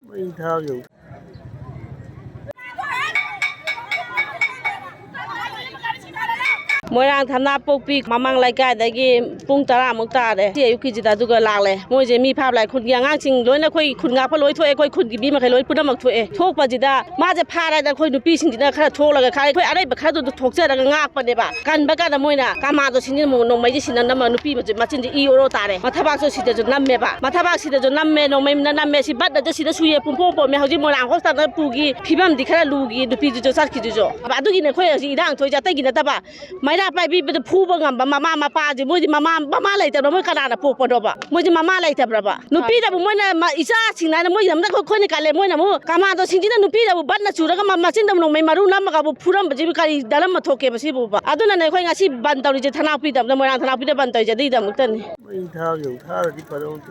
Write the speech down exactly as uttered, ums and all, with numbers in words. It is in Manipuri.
ꯃꯩ ꯊꯥꯕ ꯌꯦꯡꯉꯨ꯫ ꯃꯣꯏꯔꯥꯡ ꯊꯝꯅꯥꯄꯣꯛꯄꯤ ꯃꯃꯥꯡ ꯂꯩꯀꯥꯏꯗꯒꯤ ꯄꯨꯡ ꯇꯔꯥꯃꯨꯛ ꯇꯥꯔꯦ ꯁꯤ ꯑꯌꯨꯛꯀꯤꯁꯤꯗ, ꯑꯗꯨꯒ ꯂꯥꯛꯂꯦ꯫ ꯃꯣꯏꯁꯦ ꯃꯤ ꯐꯥꯕ ꯂꯥꯛꯑꯦ, ꯈꯨꯟꯒꯤ ꯑꯉꯥꯡꯁꯤꯡ ꯂꯣꯏꯅ, ꯑꯩꯈꯣꯏ ꯈꯨꯟ ꯉꯥꯛꯄ ꯂꯣꯏ ꯊꯣꯛꯑꯦ, ꯑꯩꯈꯣꯏ ꯈꯨꯟꯒꯤ ꯃꯤ ꯃꯈꯩ ꯂꯣꯏ ꯄꯨꯝꯅꯃꯛ ꯊꯣꯛꯑꯦ꯫ ꯊꯣꯛꯄꯁꯤꯗ ꯃꯥꯁꯦ ꯐꯥꯔꯦꯗ ꯑꯩꯈꯣꯏ ꯅꯨꯄꯤꯁꯤꯡꯁꯤꯅ ꯈꯔ ꯊꯣꯛꯂꯒ ꯈꯔ ꯑꯩꯈꯣꯏ ꯑꯔꯩꯕ ꯈꯔꯗꯨ ꯊꯣꯛꯆꯔꯒ ꯉꯥꯛꯄꯅꯦꯕ꯫ ꯀꯟꯕ ꯀꯥꯟꯗ ꯃꯣꯏꯅ ꯀꯃꯥꯟꯗꯣꯁꯤꯡꯁꯤꯅ ꯑꯃꯨꯛ ꯅꯣꯡꯃꯩꯁꯤ ꯁꯤꯟꯅ ꯅꯝꯃ ꯅꯨꯄꯤ ꯃꯆꯤꯟ, ꯃꯆꯤꯟꯁꯤ ꯏ ꯑꯣꯔꯣ ꯇꯥꯔꯦ꯫ ꯃꯊꯕꯥꯛꯁꯨ ꯁꯤꯗꯁꯨ ꯅꯝꯃꯦꯕ꯫ ꯃꯊꯕꯥꯛꯁꯤꯗꯁꯨ ꯅꯝꯃꯦ, ꯅꯣꯡꯃꯩꯅ ꯅꯝꯃꯦ꯫ ꯁꯤ ꯕꯠꯅꯁꯨ ꯁꯤꯗ ꯁꯨꯏꯌꯦ, ꯄꯨꯡꯄꯣꯝ ꯄꯣꯝꯃꯦ꯫ ꯍꯧꯖꯤꯛ ꯃꯣꯏꯔꯥꯡ ꯍꯣꯁꯄꯤꯇꯥꯜꯗ ꯄꯨꯈꯤ꯫ ꯐꯤꯕꯝꯗꯤ ꯈꯔ ꯂꯨꯈꯤ ꯅꯨꯄꯤꯗꯨꯁꯨ ꯆꯠꯈꯤꯗꯨꯁꯨ꯫ ꯑꯗꯨꯒꯤꯅꯦ ꯑꯩꯈꯣꯏ ꯍꯧꯖꯤꯛ ꯏꯔꯥꯡ ꯊꯣꯛꯏꯁꯦ, ꯑꯇꯩꯒꯤ ꯅꯠꯇꯕ꯫ ꯃꯩꯔꯥ ꯄꯥꯏꯕꯤꯕꯗ ꯐꯨꯕ ꯉꯝꯕ ꯃꯃꯥ ꯃꯄꯥꯁꯦ, ꯃꯣꯏꯗꯤ ꯃꯃꯥ, ꯃꯃꯥ ꯂꯩꯇꯕ꯭ꯔꯥ? ꯃꯣꯏ ꯀꯅꯥꯅ ꯄꯣꯛꯄꯅꯣꯕ? ꯃꯣꯏꯗꯤ ꯃꯃꯥ ꯂꯩꯇꯕ꯭ꯔꯕ? ꯅꯨꯄꯤꯗꯕꯨ ꯃꯣꯏꯅ ꯃ-, ꯏꯆꯥꯁꯤꯡ ꯍꯥꯏꯅ ꯃꯣꯏꯒꯤꯗꯃꯛꯇ ꯑꯩꯈꯣꯏ, ꯑꯩꯈꯣꯏꯅ ꯀꯜꯂꯦ, ꯃꯣꯏꯅ ꯑꯃꯨꯛ ꯀꯃꯥꯟꯗꯣꯁꯤꯡꯁꯤꯅ ꯅꯨꯄꯤꯗꯕꯨ ꯕꯟꯅ ꯆꯨꯔꯒ ꯃ-, ꯃꯆꯤꯟꯗꯕꯨ ꯅꯣꯡꯃꯩ ꯃꯔꯨ ꯅꯝꯃꯒꯕꯨ ꯐꯨꯔꯝꯕꯁꯤꯕꯨ ꯀꯔꯤ ꯗꯔꯝ ꯊꯣꯛꯀꯦꯕ ꯁꯤꯕꯨꯕ? ꯑꯗꯨꯅꯅꯦ ꯑꯩꯈꯣꯏ ꯉꯁꯤ ꯕꯟ ꯇꯧꯔꯤꯁꯦ, ꯊꯅꯥꯎꯄꯤꯗꯕꯗ, ꯃꯣꯏꯔꯥꯡ ꯊꯅꯥꯎꯄꯤꯗ ꯕꯟ ꯇꯧꯔꯤꯁꯦ ꯑꯗꯨꯒꯤꯗꯃꯛꯇꯅꯤ꯫ ꯃꯩ ꯊꯥꯕ ꯌꯦꯡꯉꯨ, ꯊꯥꯔꯗꯤ ꯐꯗꯧꯅꯤ꯫